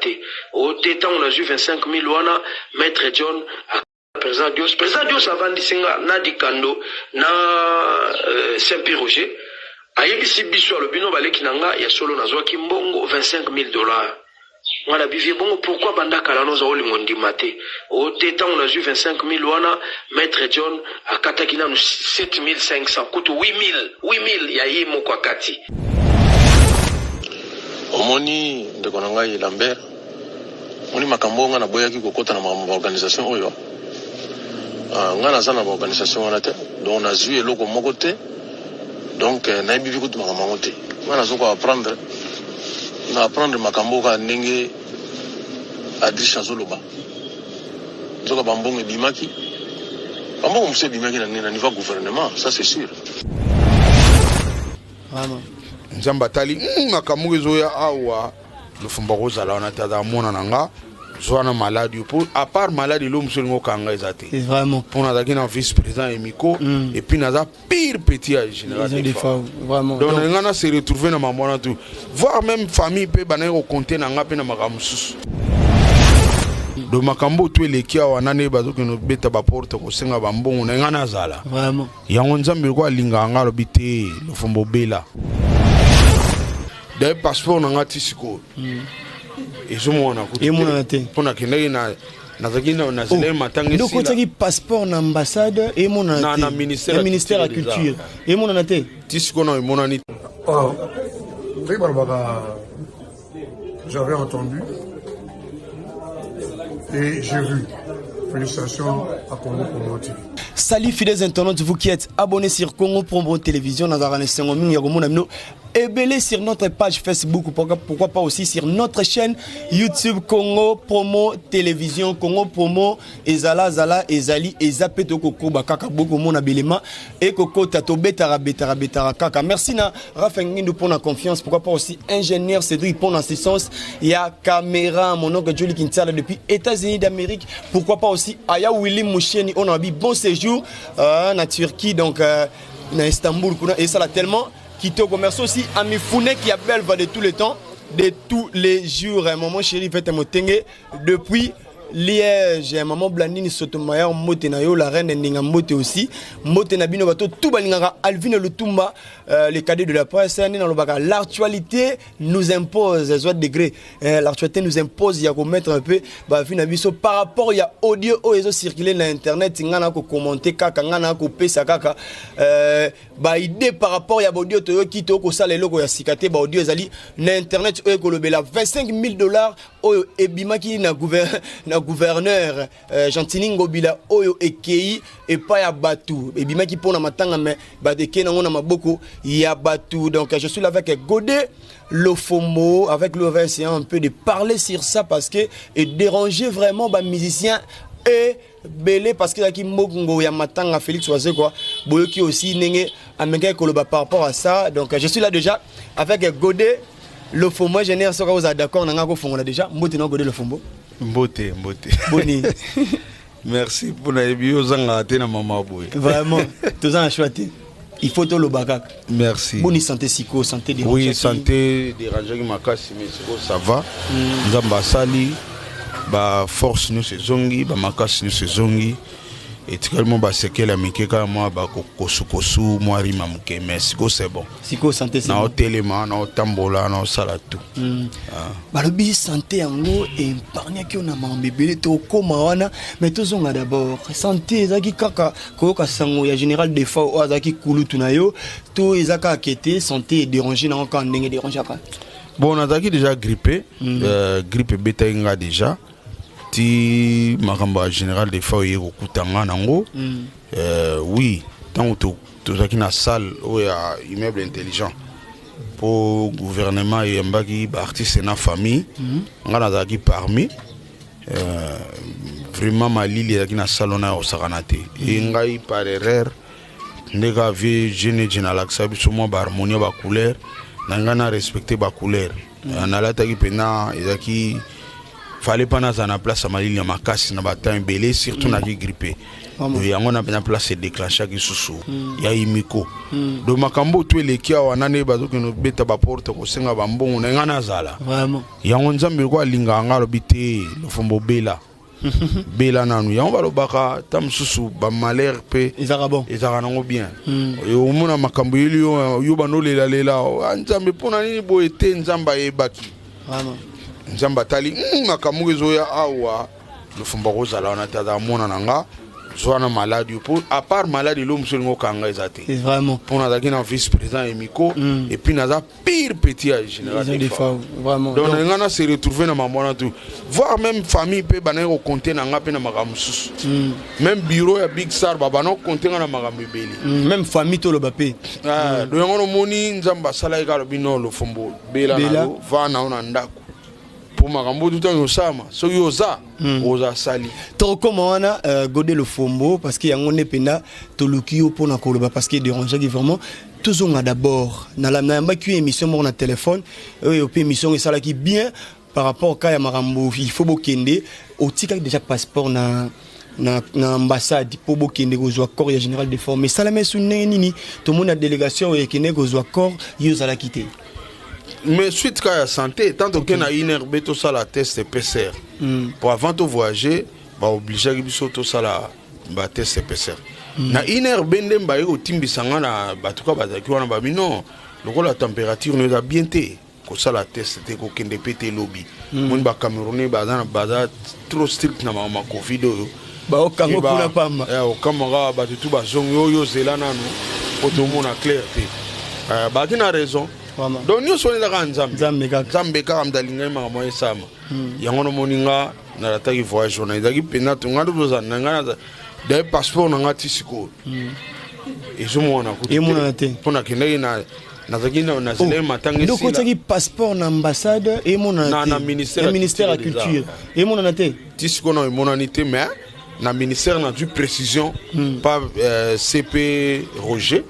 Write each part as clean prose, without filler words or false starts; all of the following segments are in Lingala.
te. O te, ntango nazwi 25 000 wana, maître John, président Dios, président Dios avandisi nga na Dikando na Saint Pierre Roger, ayebisi biso, alobi: "No, baleki na nga, ya solo nazwaki mbongo 25 000 dollars." Nga na bivie bongo: "Pourquoi banda kala noza olingo ndima te?" O te, ntango nazwi 25 000 wana, maître John akataki nanu 7 500, kutu 8 000, 8 000 ya ye moko akati. Omoni, ndeko na ngai Lambert, omoni makambo oyo ngai naboyaki kokɔta na makambo baorganisation oyo. Ngai naza na baorganisation wana te, donc nazwi eloko moko te, donc nayebi bi kutu makambo yango te. Ngai nazo koapprendre, na apprendre makambo kaka ndenge Adriche azoloba. Nzoka bambongo ebimaki, bambongo mosusu ebimaki na niveau ya gouvernement, ça c'est sûr. Vraiment. Nzambe atali makambo ezoya awa. Lofombo kozala wana te, azala mwana na nga, zwa na maladi po à part maladi, elo mosusu elingi okanga eza te. Vraiment. Mpo nazalaki na vice président Emiko et puis naza pire petit ya général. Ils ont des fois, vraiment. Donc nga na se retrouver na mambo wana tout, voire même famille mpe bandaki kokonte na nga mpe na makambo mosusu. Donc makambo to eleki awa, nani bazokende kobeta baporte kosenga bambongo na nga nazala. Vraiment. Yango Nzambe loko alingaka nga, alobi te: "Lofombo, obela." D'ailleurs passeport na nga ti sikoyo ezomonana kutu. Emonana te. Mpo nakendaki na, nazalaki na nazalaki matanga. Ndoko otiaki passeport na ambassade, emonana te. Na ministère Na ya ministère ya culture. Culture emonana te. Ti sikoyo na emonani. Ah, ndenge balobaka, j'avais entendu et j'ai vu. Félicitations à Congo Promo TV. Salut fidèles internautes, vous qui êtes abonnés sur Congo Promo Télévision, nazalaka na esengo mingi ya komona bino ebele sur notre page Facebook, pourquoi pas aussi sur notre chaîne YouTube Congo Promo Télévision. Congo Promo ezala zala ezali eza pe tokokoba kaka bokomona belema ekokota, tobetaka betaka betaka kaka. Merci na Rafa Ngindu pour la confiance, pourquoi pas aussi ingénieur Cédric pour l'assistance ya caméra, mon oncle Julie Kinsala depuis États-Unis d'Amérique, pourquoi pas aussi Aya Willy Moucheni, on a dit bon séjour na Turquie, donc na Istanbul kuna et ça là tellement kitoko. Merci aussi à Mifune qui a belle de tous les temps, de tous les jours. Maman chérie Fête Motenge depuis Liège, maman Blandine Sotomayor, mbote na yo, la reine Ndinga, mbote aussi, mbote na bino bato tout balingaka Alvin Lutumba, les cadets de la presse. Nde nalobaka, l'actualité nous impose soit degré, l'actualité nous impose ya komettre un peu bavi na biso par rapport ya audio oyo ezocircule na internet. Nga na kocommenter kaka, nga na kopesa kaka baidée par rapport ya baaudio toyoki. Tokosala eloko ya sika te. Baaudio ezali na internet oyo ekolobela 25 000 dollars oyo ebimaki na gouverneur Gentini Ngobila, oyo ekei epai ya bato, ebimaki mpona matanga, me bato ekei nango na maboko ya bato. Donc je suis là avec Godé Lofombo. Avec lui, on va essayer un peu de parler sur ça parce que et déranger vraiment bamusicien et ebele, parce que ezalaki mbongo ya matanga Félix Wazekwa. Boyoki aussi ndenge amekaki koloba par rapport à ça. Donc je suis là déjà avec Godé Lofombo, ingénieur. Soki ozala d'accord na nga, kofongola déjà. Mbote na Godé Lofombo. Mbote, mbote. Boni? Merci mpona yebi yo ozangaka te na mama boye. Vraiment, toza na choix te, il faut toloba kaka. Merci. Boni santé siko? Santé? Oui, santé dérangeaki makasi, mais siko ça va. Nzambe asali, baforce nyonso ezongi, bamakasi nyonso ezongi. Etikali mwa basekele ya mike kaka, mwa bakosukosu, mwa rima moke, mais siko c'est bon. Sikoyo santé c'est bon. Naotelema, naotambola, naosala tout. Ah. Balobi santé yango épargnaki yo na makambo ebele. Tokóma wana, mais tozonga d'abord. Santé ezalaki kaka koyoka sango ya général Defa oyo azalaki kulutu na yo, to eza kaka kete santé edérange nango kaka ndenge edérangeaka? Bon, nazalaki déjà grippé. Grippe ebetaki nga déjà ti makambo ya général Defa oye kokuta nga nango. Oui, ntango tozalaki na salle oyo ya immeuble intelligent mpo gouvernement eyambaki baartiste na famille, nga nazalaki parmi. Vraiment malili ezalaki na salle wana ya kosakana te. E ngai par erreur, nde kaka vie jeune je nalakisa biso mwa baharmonie ya bacouleur na ngai, na respecte bacouleur. Nalataki mpena, ezalaki Fallait pas nazala na place ya malili ya makasi na batemps ebele, surtout naki grippe. Vraiment. Donc, yango na mpenza place edéclenchaki susu ya imiko. Donc makambo to eleki awa, nani bazokende kobeta baporte kosenga bambongo na ngai nazala. Vraiment. Yango Nzambe loko alingaka nga, alobi te, Lofombo, bela bela nanu. Yango balobaka ta mosusu bamalheur mpe Ezalaka bon. Ezalaka nango bien. Omona makambo eyeli yo, yo bandolelalela: "Ah, Nzambe, mpo na nini boye te?" Nzambe ayebaki. Vraiment. Nzambe atali makambo oyo ezoya awa, Lofombo akozala wana te, azala mwana na nga, zwa na maladi yo, mpo à part maladi, elo mosusu elingi okanga eza te. C'est vraiment. Mpo nazalaki na vice président ya Emiko et puis naza pire petit ya général Ils ont des Defao. fois, vraiment. Donc na nga na se retrouver na mambo wana tout, voire même famille mpe bandaki kocompter na nga mpe na makambo mosusu, même bureau ya Big Star babanda kocompter nga na makambo ebele. Même famille toloba mpe. Ah, donc yango nomoni Nzambe asalaki kaka, alobi: "No, Lofombo, bela na Bela. yo, va na yo na ndako, mpo makambo oyo tutangi osama, soki oza oza sali." Tokokoma wana, Gode Lofombo, parce que yango nde mpenza toluki yo mpona koloba, parce que dérangeaki vraiment. Tozonga d'abord nayambaki yo émission moko na téléphone oyo mpe émission esalaki bien par rapport ka ya makambo. Il faut bokende, otikaki déjà passeport na ambassade mpo bokende kozwa corps ya général Defao. Mais esalami esu ndenge nini? Tomoni na délégation oyo ekende kozwa corps, ye ozalaki te. Mais suite ka ya santé, tant toke na INRB tosala test PCR po avant tovoyager, baobligeaki biso tosala batest PCR na INRB. Nde baye kotimbisa nga na bato ka bazalaki wana, babi: "Non, lokola température no eza bien te, kosala test te, kokende mpe te elobi." Moni Bacamerounais baza baza trop strict na makambo ya Covid oyo. Baokango kuna pamba. Okamaka bato tu bazongi oyo, ozela nanu po tomona clair te. Bazalaki na raison. Vraiment. Donc nyonso wana ezaka Nzambe. Nzambe kaka. Nzambe kaka moto alingaki makambo wana esama. Yango nomoni nga nalataki voyage wana, ezalaki mpenza to nga nde tozala na nga d'ailleurs passeport na nga ti sikoyo ezomonana kutu. Emonana te. Mpo nakendaki na nazalaki nazelaki matanga Ndoko esila. Otiaki passeport na ambassade, emonana te. Na ministère Na ya ministère ya culture. culture emonana te. Ti sikoyo na emonani te, mais na ministère nazwi précision par CP Roger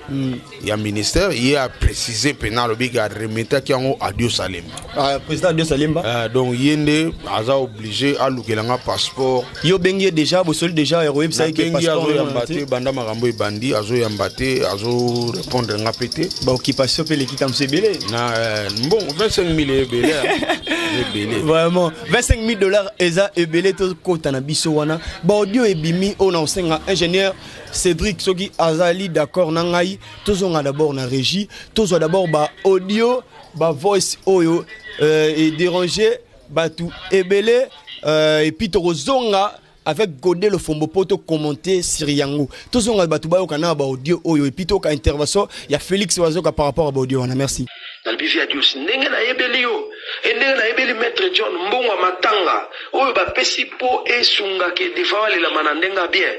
ya ministère. Ye aprécise mpena, alobiki aremetaki yango Adios Alemba. Ah, président Adios Alemba. Donc ye nde aza obligé alukela nga passeport. Yo obengi ye déjà, bosoli déjà ya koyebisa ye ke Nabengi, passeport azoyamba emonana te. Te. Banda makambo ebandi, azoyamba te, azorépondre nga mpe te. Baoccupation mpe eleki mosu ebele. Na bon, 25 000 ebele, ebele. Vraiment, 25 000 $ eza ebele. Tokota na biso wana, baaudio ebimi oyo na kosenga ingénieur Cédric, soki azali d'accord na ngai, tozonga d'abord na régie, tozwa d'abord baaudio, bavoice oyo edéranger bato ebele, et puis tokozonga avec Godé Lofombo po tocommenter sur yango. Tozonga, bato bayoka na baaudio oyo, et puis toyoka intervention ya Félix Wazoka par rapport à baaudio wana. Merci. Nalobi: "Vieux Adios, ndenge nayebeli yo e, ndenge nayebeli maître John, mbongo ya matanga oyo bapesi mpo esungaka Defao alelama na ndenge ya bien,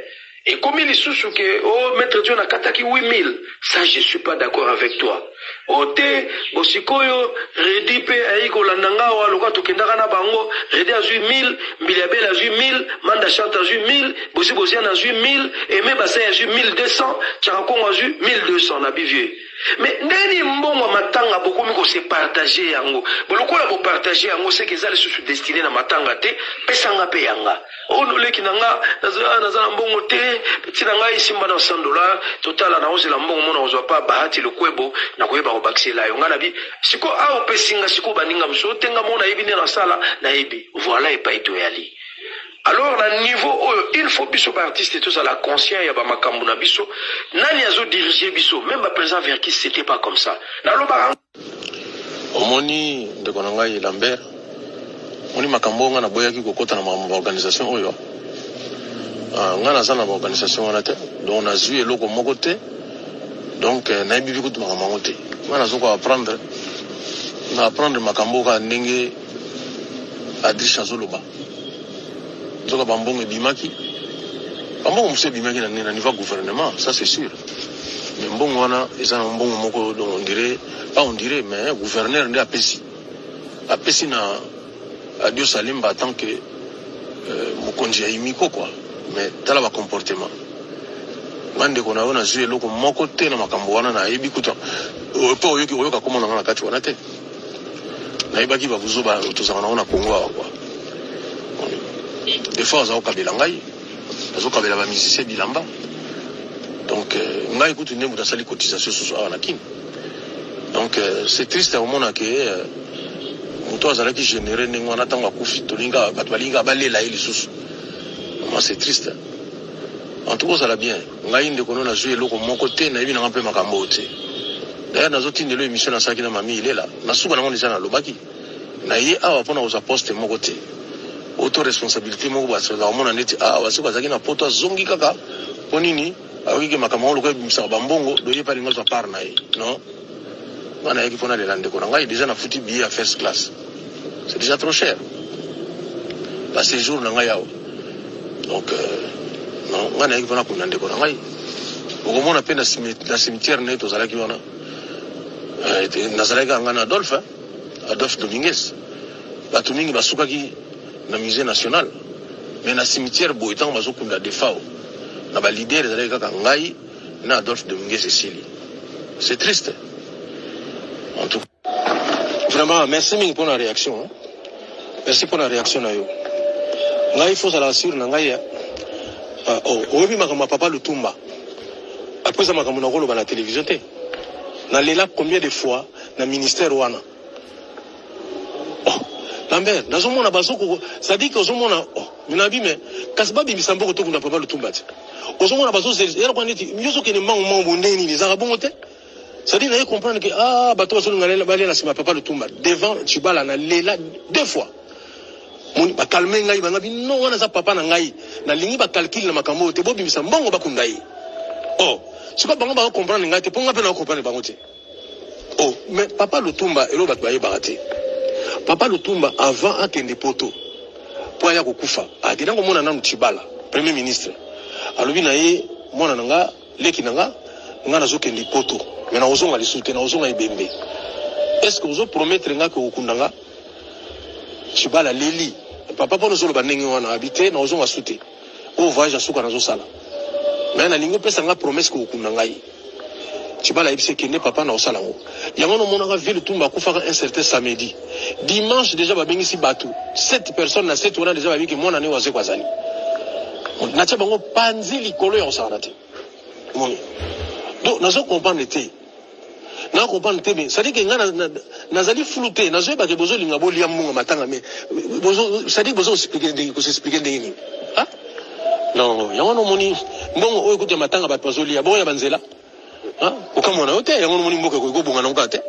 ekomi lisusu ke o oh, maître John akataki 8000. Ça, je suis pas d'accord avec toi." O te, bo sikoyo Redi mpe ayei kolanda nga awa, lokola tokendaka na bango, Redi azwi 1000, Mbili Abele azwi 1000, Manda Chante azwi 1000, Bosi Boziana azwi 1000, Eme Basai azwi 1200, Tiaka Kongo azwi 1200. Na bivieux, mais ndeni mbongo ya matanga bokomi kose partager yango? Bolokola bopartager yango, seke eza lisusu destiné na matanga te. Pesanga mpe yanga oyo noleki na nga, naza na mbongo te. Ntina ngai esimba na 100 $, totala, naozela mbongo mona kozwa pa Bahati Lukwebo, nakoyeba kobakisela yo. Ngai nabi sikoyo awa opesinga sikoyo baninga mosusu otenga mo, nayebi nde nasala, nayebi. Voilà epai toyali. Alors na niveau oyo, il faut biso baartiste tozala conscient ya bamakambo na biso, nani azodirige biso. Même baprésident Verkis, c'était pas comme ça, nalobaka. Omoni, ndeko na ngai Lambert, omoni makambo oyo ngai naboyaki kokɔta na makambo baorganisation oyo. Ah, ngai naza na baorganisation wana te, donc nazwi eloko moko te. Donc nayebi mpe kutu makambo yango te. Ngai nazo koapprendre, na apprendre makambo kaka ndenge Adriche azoloba. Nzoka bambongo ebimaki, bambongo mosusu ebimaki na niveau ya gouvernement, ça c'est sûr. Mais mbongo wana eza na mbongo moko, donc on dirait pas, on dirait, mais gouverneur nde apesi na Adios Alimba en tant que mokonzi ya Imiko, quoi. Mais tala bacomportement. Nga ndeko na yo nazwi eloko moko te na makambo wana. Nayebi kuta mpo oyoki oyoka komona nga na kati wana te. Nayebaki babuzo tozalaka nango na Kongo awa, quoi. Defao aza kokabela ngai, azokabela ba musicien bilamba. Donc ngai kutu nde moto asali cotisation susu awa na Kin. Donc c'est triste ya komona ke moto azalaki généreux ndenge wana, ntango akufi tolinga bato balinga balela ye lisusu. Moi, c'est triste. En tout cas, ozala bien. Ngai ndeko no, nazwi eloko moko te, nayebi nanga mpe makambo oyo te. D'ailleurs, nazotindela émission nasalaki na mami Ilela na suka nango. Deja nalobaki na ye awa mpona kozwa poste moko te, oto responsabilité moko. Bakomona neti awa soki azalaki na poto, azongi kaka mpo nini? Ayoki ke makambo yango lokola ebimisaka bambongo, doye mpe alingi azwa part na ye. Non, nga nayaki mpo nalela ndeko na ngai. Déjà nafuti billet ya first class, c'est déjà trop cher, ba séjour na ngai awa. Donc non, ngai nayaki mpona kunda ndeko na ngai. Okomona mpe na cimetière na ye tozalaki wana, nazalaki kaka ngai na Adolphe, Adolphe Dominguez. Bato mingi basukaki na Musée national, mais na cimetière boye, ntango bazokunda Defao na ba leader, ezalaki kaka ngai na Adolphe Dominguez. Esili, c'est triste en tout cas. Vraiment, merci mingi mpona réaction, hein. Merci mpona réaction na yo. Ngai faut ozala sûr na ngai ya oh, oyebi makambo ya papa Lutumba. Après eza makambo nakoloba na télévision te. Nalela combien de fois na ministère wana? Oh, Lambert, nazomona bazoko, c'est-à-dire que ozomona, oh, minabi, mais kasi babimisa mboko tokunda papa Lutumba te. Ozomona bazozela kwa neti nyonso okende mbangu mbangu ndenge nini, ezalaka bongo te. C'est-à-dire naye comprendre que ah, bato bazolinga balia na nsima ya papa Lutumba. Devant Tshibala nalela deux fois. Moni ba calme ngai, bangabi non, wana eza papa na ngai, nalingi ba calcul na makambo oyo te, bobimisa mbongo bakunda ye. Oh, sikoyo bango bako comprendre ngai te, mpo ngai mpe nako comprendre bango te. Oh, mais papa Lutumba, eloko bato bayebaka te, papa Lutumba avant akende poto mpo aya kokufa, akenda komona nanu Tshibala, premier ministre. Alobi na ye: "Mwana na nga, leki na nga, nga nazokende poto, mais nakozonga lisusu te, nakozonga ebembe. Est ce que ozo promettre nga ke okunda nga?" Tshibala leli: "Papa, mpona ozoloba ndenge wana?" Abi te, nakozonga su te, oyo voyage ya suka nazosala, mais nalingi opesa nga promesse ke okunda ngai. Tshibala ayebisi: "Ekende papa, na osala yango." Yango nomonaka vieux Lutumba akufaka un certain samedi. Dimanche déjà babengisi bato 7 personnes. Na 7 wana déjà babiki mwana ne Wazeko azali natia bango panzi likolo ya kosakana te. Moni, donc nazo comprendre te, na comprendre te. Mais c'est-à-dire que nga nazali flou te, nazoyeba ke bozolinga bolia mbongo matanga, mais c'est-à-dire bozo ko s'expliquer ndenge nini? Ah non, yango nomoni mbongo oyo ekuti ya matanga, bato bazolia bongo ya banzela okamona yo te. Yango nomoni mboka ekoki kobonga nango kaka te.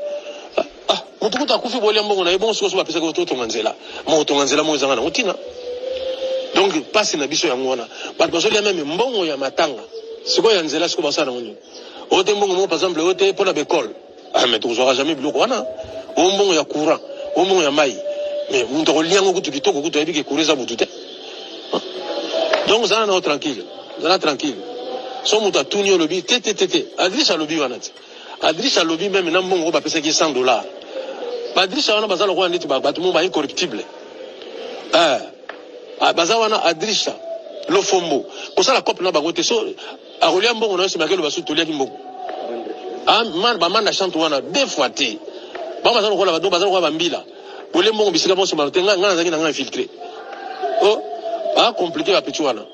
Ah, moto kuta akufi, bolia mbongo na ye bongo. Sikoso bapesaki totonga nzela moko, tonga nzela moko ezanga nango ntina. Donc mpasi na biso yango wana, bato bazolia même mbongo ya matanga. Sikoyo ya nzela, sikoyo basala nango nini? Oyo te mbongo moko, par exemple, oyo te mpo na ba école. Ah, mais tokozwaka jamais biloko wana. Oyo mbongo ya courant, oyo mbongo ya mai, mais moto akolia yango kutu kitoko, kutu ayebi ke courant eza butu te. Donc zala nao tranquille, zala tranquille. So moto atuni, olobi te te te te. Adriche alobi wana te, Adriche alobi même na mbongo oyo bapesaki 100 $. Baadriche wana baza lokola neti bato moko ba incorruptible. Eh, baza wana Adricha Lofombo, kosala cope na bango te. So akolia mbongo na yo, nsima akeloba su toliaki mbongo. Bamanda chante wana deux fois te. Bango baza lokola, baza lokola bambila, bolie mbongo bisika moko nsima te. Ngai nazalaki na ngai infiltré o ba compliqué bapeti wana.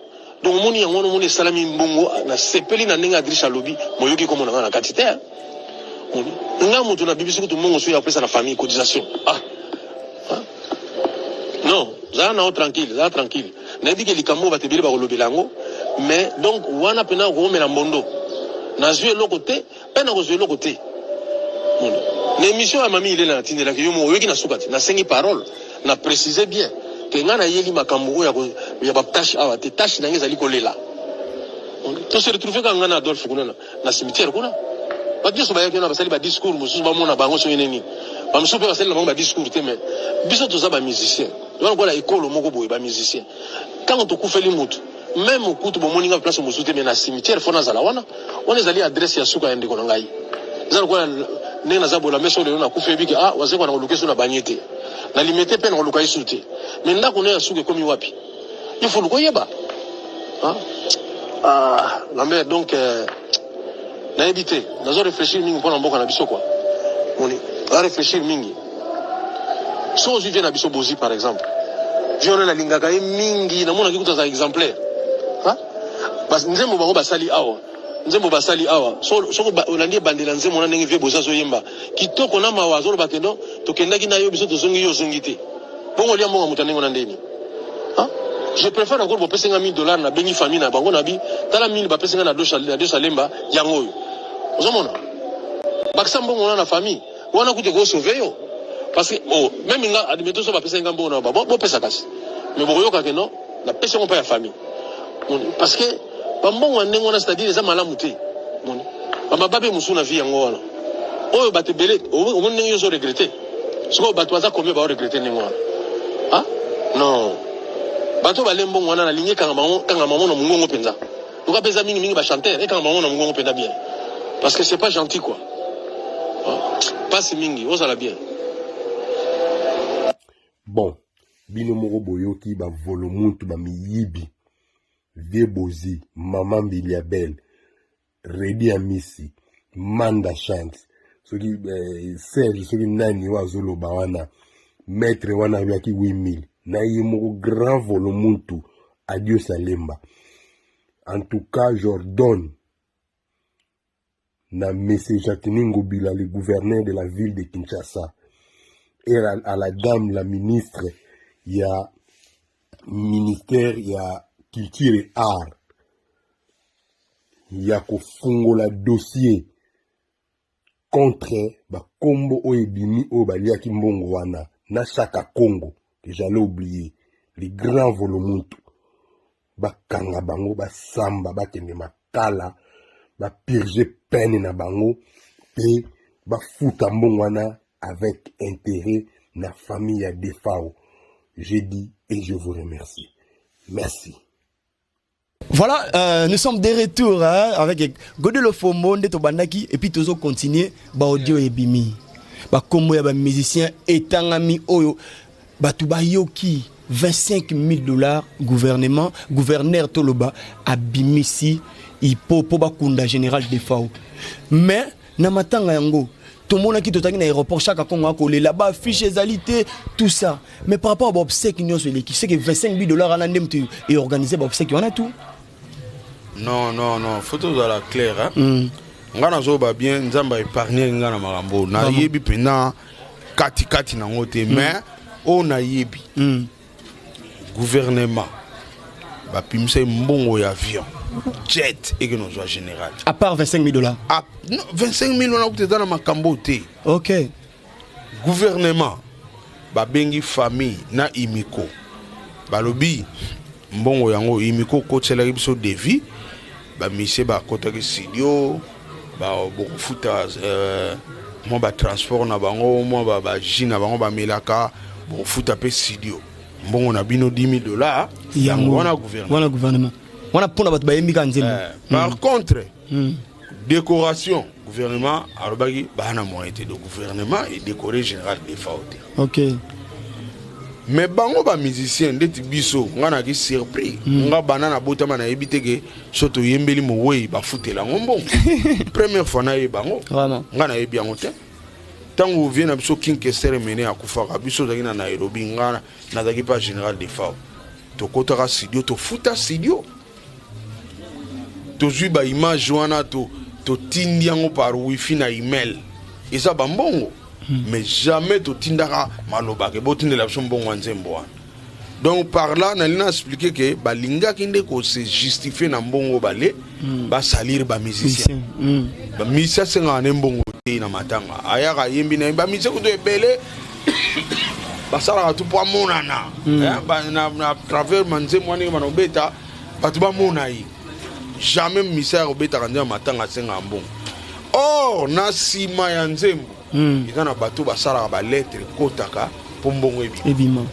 Donc omoni yango wana, omoni esalami mbongo. Nasepeli na ndenge Adriche alobi, moyoki komona ngai na kati te. Nga moto nabimisi kutu mbongo so ya kopesa na famille cotisation. Ah, ah. Non, zala nao tranquille, zala tranquille. Nayebi ke likambo oyo bato ebele bakolobela yango, mais donc wana mpena okomela mbondo. Nazwi eloko te mpe nakozwa eloko te. Na émission ya mami Ilela natindelaki yo moko, oyoki na suka te. Nasengi parole na précise bien ke ngai nayeli makambo oyo ya ba tâche awa te. Tâche na ngai ezali kolela. To se retrouve kaka ngai na Adolphe kuna na cimetière kuna. Bato nyonso bayaki wana, basali ba discours mosusu, bamona bango soki nini. Bamosusu mpe basali na bango ba discours te. Mais biso toza ba musicien wana, lokola ekolo moko boye, ba musicien, ntango tokufeli mutu, même kutu bomoni nga place mosusu te, mais na cimetière faut nazala wana. Wana ezali adresse ya suka ya ndeko na ngai. Eza lokola ndenge naza bola meso lelo nakufi, yebi ke ah, Wazekwa na koluka esu na banye te, na Limete mpe na koluka esu te, mais ndako na ya suka ekomi wapi? Il faut luka oyeba. Ah, Lambert, donc nayebi te, nazo réfléchir mingi mpona mboka na biso quoi. Moni, a réfléchir mingi. So ozwi vie na biso bozi, par exemple, Vieux wana nalingaka ye mingi, namonaki kutu aza exemplaire. Nzembo bango basali awa, nzembo basali awa, soko olandi ebandela nzembo wana ndenge vieux Bozi azoyemba kitoko na mawa, azoloba ke non, tokendaki na yo, biso tozongi, yo ozongi te. Bongo olia mbongo ya moto ya ndenge wana ndeni? Je préfère encore bopesi nga 1000 $, nabengi famille na bango, nabi tala 1000 bapesi nga na Dos Alemba, yango oyo ozomona, bakisa mbongo wana na famille wana, kutu ekosauve yo. Parce que oh, même nga, admettons, so bapesa nga mbongo na ba bopesa kasi, mais bokoyoka ke non, napesi yango mpa ya famille. Parce que bambongo ya ndenge wana, c'est-à-dire eza malamu te. Moni bamababe mosusu na vie yango wana oyo bato ebele omoni ndenge yo ozoregretter. Sikoyo bato baza combien baoregretter ndenge wana? Ah non, bato bale mbongo wana, nalingi ekanga bango na mongongo mpenza. Loka mpe eza mingimingi bachanteur, ekanga bango na mongongo mpenza bien, parce que c'est pas gentil quoi. Pasi mingi, ozala bien. Bon, bino moko boyoki bavolomuntu, bamiyibi, vieux Bozi, mama Mbilia Bel, Redi Amisi, Manda Chance, soki Serge, soki nani oyo azoloba wana, maître wana ayaki 8000 na ye moko, grand volomuntu Adios Alemba. En tout cas, j'ordonne na monsieur Jacqueline Ngobila, le gouverneur de la ville de Kinshasa, et à la dame la ministre ya ministère ya culture et art, ya kofungola dossier contre bakombo oyo ebimi, oyo baliaki mbongo wana, na Chaka Congo que j'allais oublier, le grand volomuntu. Bakanga bango, basamba, bakende makala, bapurge peine na bango mpe bafuta mbongo wana avec intérêt na famille ya Defao. J'ai dit et je vous remercie. Merci. Voilà, nous sommes de retour, hein, avec Godé Lofombo nde tobandaki et puis tozo continuer ba audio ebimi. Ba kombo ya ba musicien etangami oyo bato bayoki 25 000 $, gouvernement, gouverneur toloba abimisi ipo po bakunda général Defao. Mais na matanga yango tomonaki, tozalaki na aéroport, Chaka Congo akolela, baaffiche ezali te, tout ça. Mais par rapport à baobsèque nyonso eleki, c'est que 25 000 $ wana nde moto eorganize baobsèque wana tout? Non, non, non, faut tozala clair, hein? Nga nazoba bien, Nzambe aépargne nga na makambo nayebi mpenza katikati nango te, mais oyo nayebi, gouvernement bapimisa ye mbongo ya avion jet eke nozwa général. À part 25 000 $? Ah, non, 25 000 wana kuta eza na makambo te. Gouvernement babengi famille na imiko, balobi mbongo yango imiko okotiselaki biso devis, bamisie bakotaki studio, bokofuta mwa batransport na bango, mwa bajus na bango bamelaka, bokofuta mpe studio, mbongo na bino 10 000 $. Yango wana gouvernement. Wana gouvernement wana mpona bato bayembi kaka nzembo. Par contre, décoration, gouvernement alobaki baa na moyen te, donc gouvernement edécoré général Defao te. Mais bango bamusicien ndeti biso, nga naki surpris. Nga banda nabotama nayebi te ke so toyembeli mowei bafutela yango mbongo. Première fois nayeba yango. Nga nayebi yango te. Ntango vieux na biso King Kester Emene akufaka, biso ozalaki na Nairobi, nga nazalaki mpa général Defao, tokotaka studio, tofuta studio, tozwi baimage wana, totindi yango par wifi na email, eza bambongo. Mais jamais totindaka maloba ke botindela biso mbongo ya nzembo wana. Donc par là nalingi na expliquer ke balingaki nde kose justifier na mbongo bale basalir bamusicien. Bamusicien asengaka nde mbongo te na matanga, ayaka ayembi na ye. Bamusicien kutu ebele basalaka tu mpo amonana. Na travers manzembo wana ndenge banobeta, bato bamona ye. Jamais musicien ya kobetaka nzembo ya matanga asengaka mbongo. Or na nsima ya nzembo eza na bato basalaka balettre ekotaka mpo mbongo ebima. Ebima.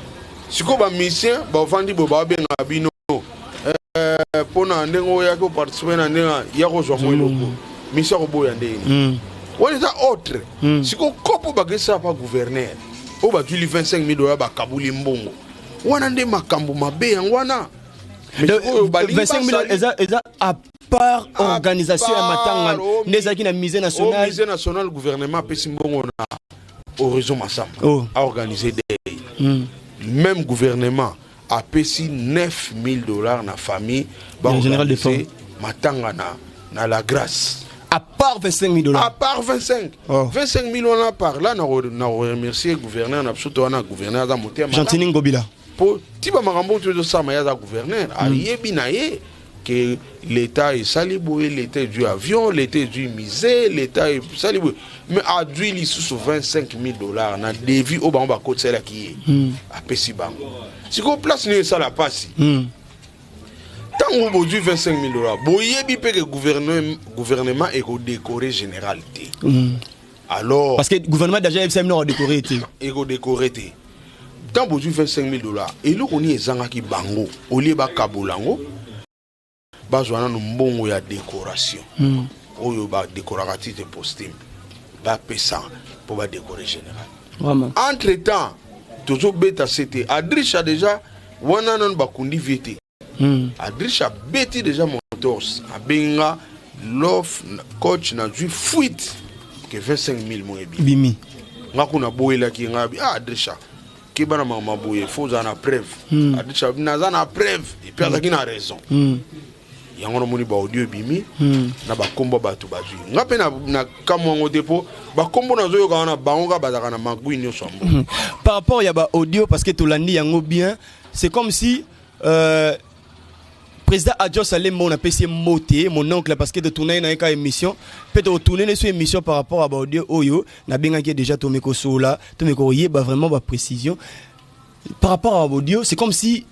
Sikoyo bamusicien bavandi boye, babengaka bino mpo na ndenge oyaki oparticipe na ndenge ya kozwa mwa eloko, musicien akoboya ndenge nini? Wana eza autre. Sikoyo kopo bakesala pa gouverneur oyo bazwili 25 000 $, bakabuli mbongo wana nde makambo mabe yango wana. Mais Donc, sikoyo balingi 25 000 eza à part organisation ya matanga au nde ezalaki na musée au national. Musée national, gouvernement apesi mbongo na Horizon Masamba. Oh. Aorganiser deuil. Même gouvernement. Apesi 9000 $ na famille. Ya Général Defao. Matanga na La Grâce. À part 25 000 $. À part 25. Oh. 25 000 wana, par là na remercier gouverneur na biso to wana. Gouverneur aza motema malamu. Gentiny Ngobila. Po ti bamakambo oyo tozosala, ye aza gouverneur, ayebi na ye ke l'État esali boye, l'État ezwi avion, l'État ezwi musée, l'État esali boye, mais azwi lisusu 25 000 $ na devis oyo bango bakotiselaki ye, apesi bango. Sikoyo place nini esala mpasi? Ntango bozwi 25 000 $, boyebi mpe ke gouvernement ekodécorer général te. Alors Parce que gouvernement déjà yebisa bino adécorer te. Ekodécorer te. Ntango bozwi 25 000 $, eloko nini ezangaki bango? Olie bakabola yango, bazwa nanu mbongo ya décoration oyo badekoraka titre posthume, bapesa mpo badécorer général. Entre temps tozobeta se te, Adrisha déjà wana nanu bakundi vie te. Adrisha abeti déjà motors, abenga lof coach, nazwi fuite ke 25 000 mo ebi Bimi. Nga kuna boyelaki nga bi: "Ah, Adrisha, keba na makambo boye, fo ozala na preuve." Adrisha abi: "Naza na preuve." Et puis azalaki na raison. Yango namoni baaudio ebimi na bakombo bato bazwi. Nga mpe na kamwa yango te, mpo bakombo nazoyoka wana, bango kaka bazalaka na magui nyonso ya mboka. Par rapport ya ba audio, parce que tolandi yango bien, c'est comme si président Adios Alembo, on appelle mbote, mon oncle, parce que de tourner na ka émission, peut tourner sur émission par rapport à ba audio oyo nabengaki déjà, tomeko sola, tomeko yeba vraiment ba précision par rapport à audio. C'est comme si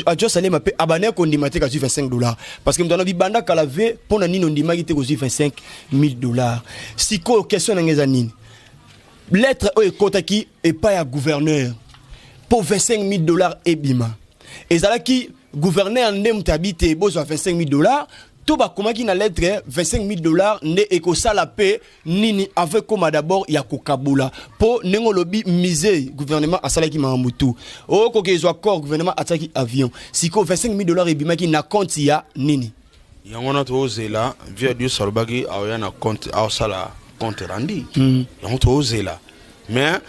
Adios Alemba pe abane kondima te kozwi 25 $, parce que moto alobi banda kala ve mpo na nini ondimaki te kozwi 25 000 $. Sikoyo question nanga eza nini? Lettre oyo ekɔtaki epai ya gouverneur mpo 25 000 $ ebima, ezalaki gouverneur nde moto abi te bozwa 25 000 $, to bakomaki na lettre 25 000 $ nde ekosala mpe nini avec koma d'abord ya kokabola? Mpo ndenge olobi, musée, gouvernement asalaki makambo tu okoki ezwa corps, gouvernement atiaki avion. Sikoyo 25 000 $ ebimaki na compte ya nini? Yango wana tozela vieux Dios alobaki aoya na compte, aosala compte rendu. Yango tozela, mais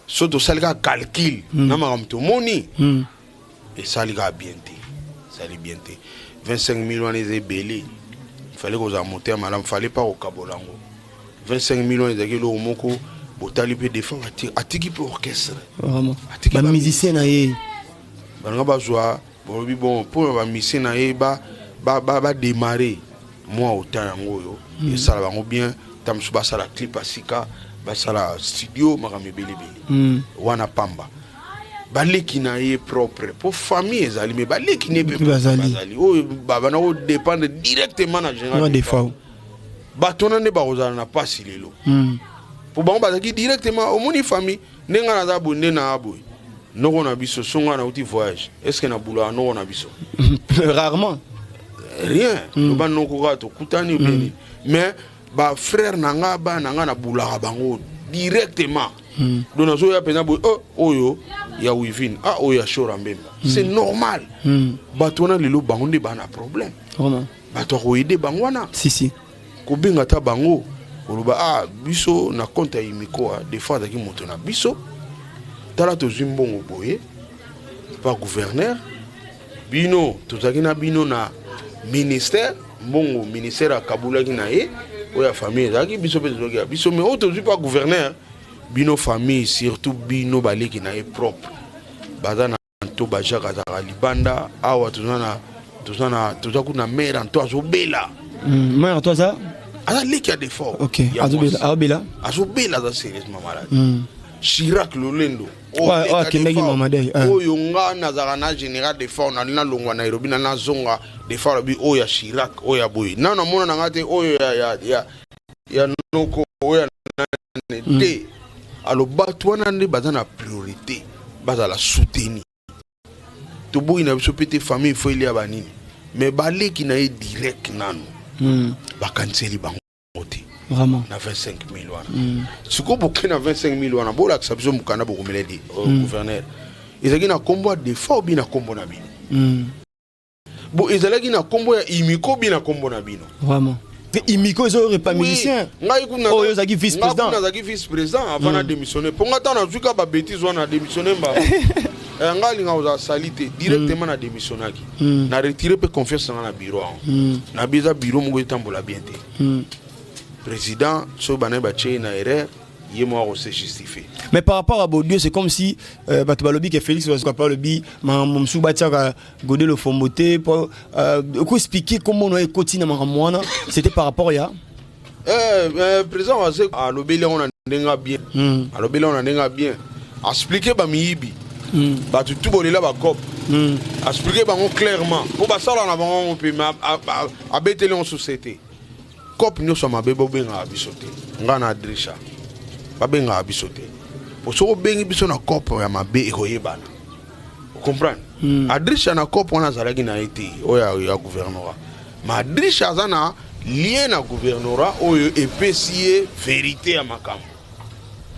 so tosali kaka calcul na makambo tomoni, esali kaka bien te, esali bien te. 25 000 wana eza ebele. Fallait kozala motema malamu, fallait pas kokabola yango. 25 000 wana ezalaki eloko moko botali mpe Defao atiki mpe orchestre. Vraiment. Atiki bamusicien na ye. Balinga bazwa, balobi bon, mpona bamusicien na ye badémarre mwa autant yango oyo esala bango bien. Ta mosusu basala clip ya sika, basala studio, makambo ebelebele. Wana pamba baleki na ye propre, mpo famille ezali, me baleki ne mpe Mpe bazali. Bazali oyo babanda kodépendre directement na général. Na Defao. Bato wana nde bakozala na mpasi lelo, mpo bango bazalaki directement. Omoni famille, nde ngai naza boye, nde naa boye, noko na biso so ngai nauti voyage, est ce que nabulaka noko na biso? Rarement. Rien. Loba noko kaka tokutani obeni, mais bafrère na nga, bana na nga, nabulaka bango directement. Donc nazoya mpenza boye: "Oh, oyo ya Wivine, ah, oyo ya Shora Mbemba." C'est normal. Bato wana lelo bango nde baa na problème. Bato akoyede bango wana. Si si. Kobenga ata bango, koloba: "Ah, biso na compte ya Imiko, des fois azalaki moto na biso, tala tozwi mbongo boye pa gouverneur, bino tozalaki na bino na ministère, mbongo ministère akabulaki na ye, oyo ya famille ezalaki biso mpe tozwaki ya biso, mais oyo tozwi pa gouverneur, bino famille, surtout bino baleki na ye propre, baza na to bajacques azalaka libanda awa, toza na toza kuna, mare anto azobela." Mare to aza? Aza leki ya Defao. Ok, azobela, azobela. Azobela, aza sérieusement malade. Chirac Lolendo. Oyo akendaki Mama Dei, ah. Oyo nga nazalaka na général Defao, nali nalongwa Nairobi, na nazonga, Defao alobi oyo ya Chirac, oyo ya boye, nano namona na nga te, oyo ya noko, oyo ya nani te. Alo bato wana nde baza na priorité, bazala souteni. Toboyi na biso mpe te, famille fo elia banini, mais baleki na ye direct nano bakaniseli bango te. Na 25 000 wana, sikoyo boke na 25 000 wana, bolakisa biso mokanda bokomela de gouverneur, ezalaki na nkombo ya Defao obi na nkombo na bino? Bo ezalaki na nkombo ya Imiko obi na nkombo na bino? Vraiment. Imiko ezoyoka musicien. Ngai kuna oyo ozalaki vice ngai président. Kuna nazalaki vice président avant na démissionner, mpo ngai ntango nazwi ka babêtises wana, na démissionner mbala. Eh, nga alinga kozala sali te, directement na démissionnaki, na retire mpe confiance na nga na bureau yango. Na bi eza bureau moko etambola bien te. Président soki banaye batie ye na erreur, ye moko akose justifie. Mais par rapport à Baudieu, c'est comme si bato balobi ke Félix Wazekwa balobi makambo mosusu batiaka Godé Lofombo te po okoexpliquer kombo na ekoti na makambo wana, c'était par rapport ya Eh, président Waze alobeli yango na ndenge ya bien. Alobeli yango na ndenge ya bien, expliquer bamiyibi, bato tu bolela bacope. Expliquer bango clairement mpo basala na bango yango mpe, mais abeteli yango société cope nyonso ya mabe. Bobengaka biso te, nga na Adrisha, babengaka biso te, po soki obengi biso na cope ya mabe, ekoyebana, ocomprendre? Adrisha na cope wana azalaki na ye te, oyo ya gouvernorat, mais Adrisha aza na lien na gouvernorat oyo epesi ye vérité ya makambo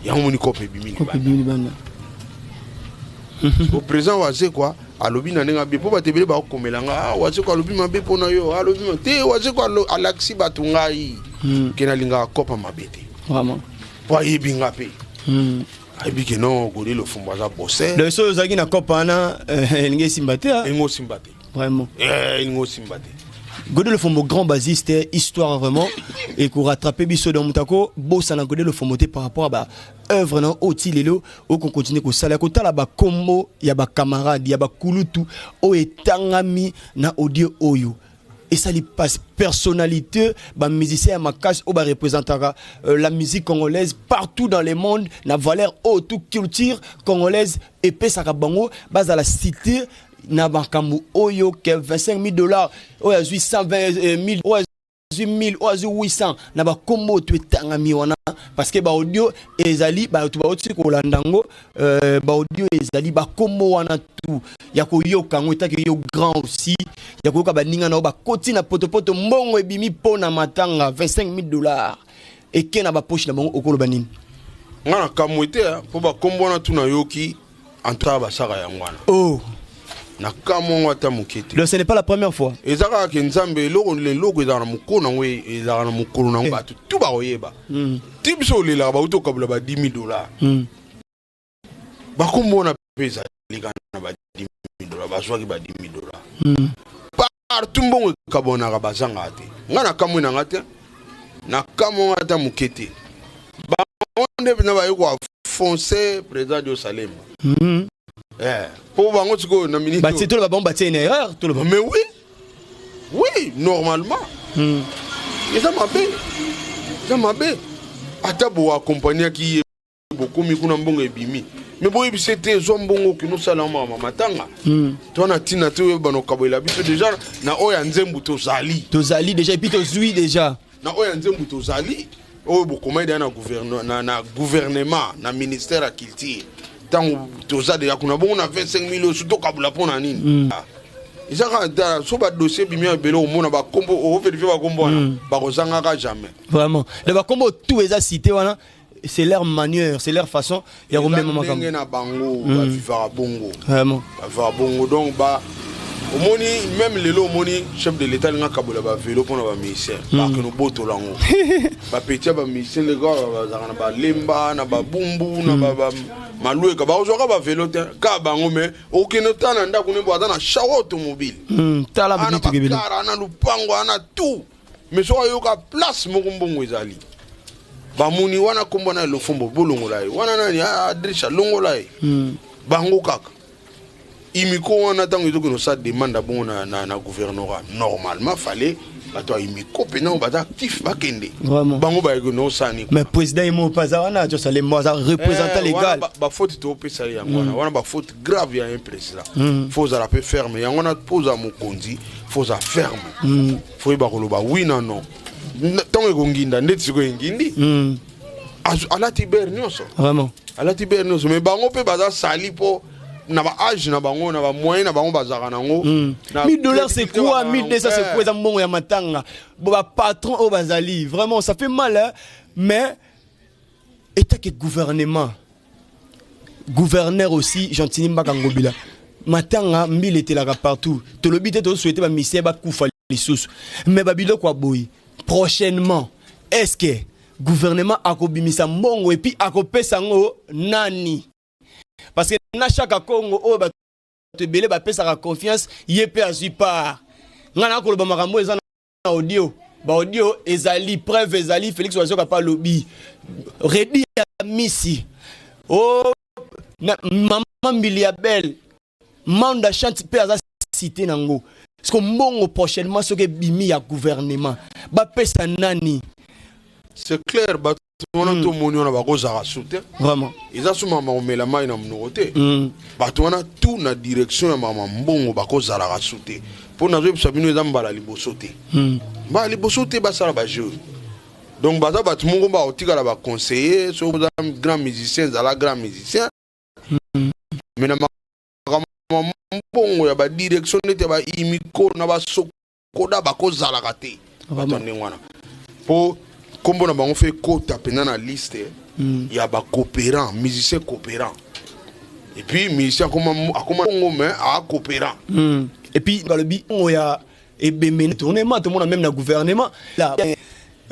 yango. Moni cope ebimi Cope libanda. Ebimi libanda. O président Wazekwa alobi na ndenge abe mpo bato ebele bakokomela nga: "Ah, Wazekwa alobi mabe mpo na yo." Alobi te, Wazekwa alakisi bato ngai ke nalingaka kopa mabe te. Mpo ayebi nga mpe, ayebi ke non, Godé Lofombo aza bosseur. Donc soki ozalaki na cope wana, elingi esimba te, ah. Elingi osimba te. Eh, elingi osimba te. Godé Lofombo, grand bassiste, histoire vraiment et ko rattraper biso. Donc mutako bosana Godé Lofombo te par rapport à ba œuvre na oti lelo oko continuer ko sala, ko tala ba kombo ya ba camarade ya ba kulutu o etangami na audio oyo esali passe, personnalité, ba musicien ya makasi oyo bareprésentaka la musique congolaise partout dans le monde, na valeur oyo tout culture congolaise epesaka bango, bazala cité na makambo oyo ke 25 000 $ oyo azwi, 120 000 oyo azwi, 1000 oyo azwi, 800 na bakombo oyo to etangami wana, parce que baaudio ezali, bato bauti kolanda yango, baaudio ezali, bakombo wana tu ya koyoka yango. Etaki yo grand aussi ya koyoka baninga na yo bakoti na potopoto, mbongo ebimi mpo na matanga, 25 000 $ eke na bapoche na bango, okoloba nini? Nga na kamwe te, mpo bakombo wana tu nayoki en tout cas basaka yango wana. Oh. Na kamwe yango ata moke te. Donc ce n'est pas la première fois. Eza kaka ke Nzambe, eloko eloko ezalaka na mokolo nango, ezalaka na mokolo nango, bato tu bakoyeba. Ti biso olelaka, bauti okabola ba 10 000 $. Bakombo wana mpe ezali kaka na ba 10 000 $, bazwaki ba 10 000 $. Partout mbongo ekabwanaka, bazangaka te. Ngai na kamwe na nga te, na kamwe nga ata moke te. Bango nde mpenza baye koafonce président Diosalema. Mpo bango sikoyo na minute Batie, toloba bango batie une erreur, toloba. Mais oui, normalement eza mabe, eza mabe. Ata boakompagnaki ye, bokomi kuna, mbongo ebimi, me boyebisa ete ezwa mbongo, okende osala makambo matanga. To wana ntina te oyeba nokabolela biso déjà na oyo ya nzembo tozali. Tozali déjà et puis tozwi déjà. Na oyo ya nzembo tozali, oyo bokomai deya na gouvernement, na ministère ya culture, ntango toza deja kuna, bongo na 25 000 oyo tokabula mpo na nini? Eza kaka tala so badossier ebimi ya ebele, omona bakombo, ovérifier bakombo wana, bakozangaka jamais. Vraiment, donc bakombo tout eza cité wana, c'est leur manière, c'est leur façon ya komema Eza makambo. Ndenge na bango bavivaka bongo. Bavivaka bongo. Donc ba omoni même lelo, omoni chef de l'État alinga kabola bavelo mpona bamusicien, bakende obotola yango. Bapeti ya bamusicien ndenge bazalaka na balemba, na babumbu, na malweka, bakozwaka bavelo te, kaka bango. Me okende otala na ndako nembo, aza na char automobile. Tala ana bituka ebele. Bakara ana lupango, ana tout, mais soki ayoka place moko mbongo ezali, bamoni wana kombo na Lofombo, bolongola ye wana. Nani? Adrisha, longola ye. Bango kaka imiko wana, ntango ezokende osala demande ya bongo na gouvernorat, normalement fallait bato ya imiko mpena oyo baza actif bakende. Bango bayekende osala nini? Mais président ye moko mpe aza wana, azosala mo, aza représentant légal. Bafaute toopesa ye yango wana. Wana bafaute grave ya un président. Fo ozala mpe ferme, yango wana mpo ozala mokonzi, fo ozala ferme, fo oyeba koloba oui na non. Ntango ekonginda ndeti sikoyo engindi, alati bere nyonso. Alati bere nyonso, mais bango mpe baza sali mpo na baage na bango, na bamoyen na bango bazalaka nango. 1000 $, c'est quoi? 1200, c'est quoi? Eza mbongo ya matanga. Bo bapatron oyo bazali, vraiment ça fait mal, hein? Mais etake gouvernement, gouverneur aussi Gentini Mbaka Ngobila, matanga mbila etelaka partout. Tolobi te tozosouhaiter bamusicien bakufa lisusu, mais babiloko ya boye, prochainement est ce que gouvernement akobimisa mbongo et puis akopesa yango nani? Parce que Na Chaka Congo oyo bato ebele bapesaka confiance, ye mpe azwi part. Ngai nakoloba makambo eza na audio, baaudio ezali preuve, ezali Félix Wazekwa mpe alobi Reddy ya misi o na mama Mbili ya Belle Manda Chante mpe aza cité nango. Parce mbongo prochainement soki ebimi ya gouvernement, bapesa nani? C'est clair, bato wana tomoni wana bakozala su te. Vraiment. Eza su mama komela mai na monoko te. Bato wana tout na direction ya mama mbongo bakozalaka su te, mpo nazoyebisa bino, eza mbala liboso te. Mbala liboso te basala bajeu. Donc baza bato moko bakotikala baconseiller. Soki oza grand musicien, ezala grand musicien, mais na makambo ya mbongo ya badirection neti ya baimiko na basokoda, bakozalaka te bato ya ndenge wana, mpo nkombo na bango fe ekota mpenza na liste ya bacoopérant, musicien coopérant. Et puis musicien akoma bongo, mais acoopérant. Et puis balobi ngo ya ebembe tournement, tomona même na gouvernement là. Kasi